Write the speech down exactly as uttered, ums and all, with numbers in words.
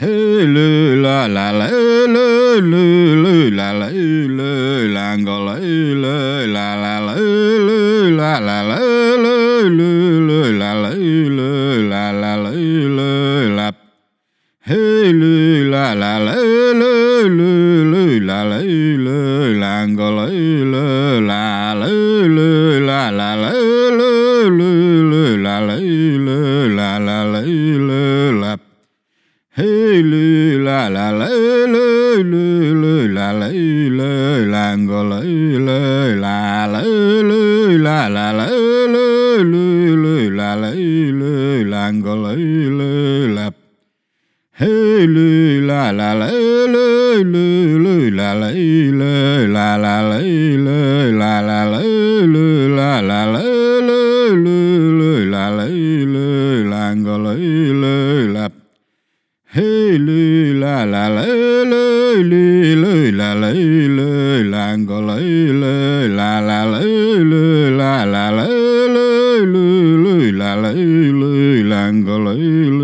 Hu lu la la la, hu lu lu la la, hu lu la go la, hu lu la la la, hu lu la la la, hu lu lu la la, hu lu la la la, hu lu la. Hu lu la la la, hu lu lu la la, hu lu la go la, hu lu la la, hu lu la la la, hu lu lu la la, hu lu la la la, hu lu la. Hu lu la la la, hu lu lu la la, hu lu la go la, hu lu la la, hu lu la la la, hu lu lu lu la la, hu lu la go la, hu lu la. Hu lu la la la, hu lu lu la la, hu lu la la la, hu lu la la la, hu lu la la la, hu lu lu la la, hu lu la go la, hu lu la. Hu lu la la la, hu lu lu la la, hu lu la go la, hu lu la la la, hu lu la la la, hu lu lu lu la la, hu lu la go la, hu lu.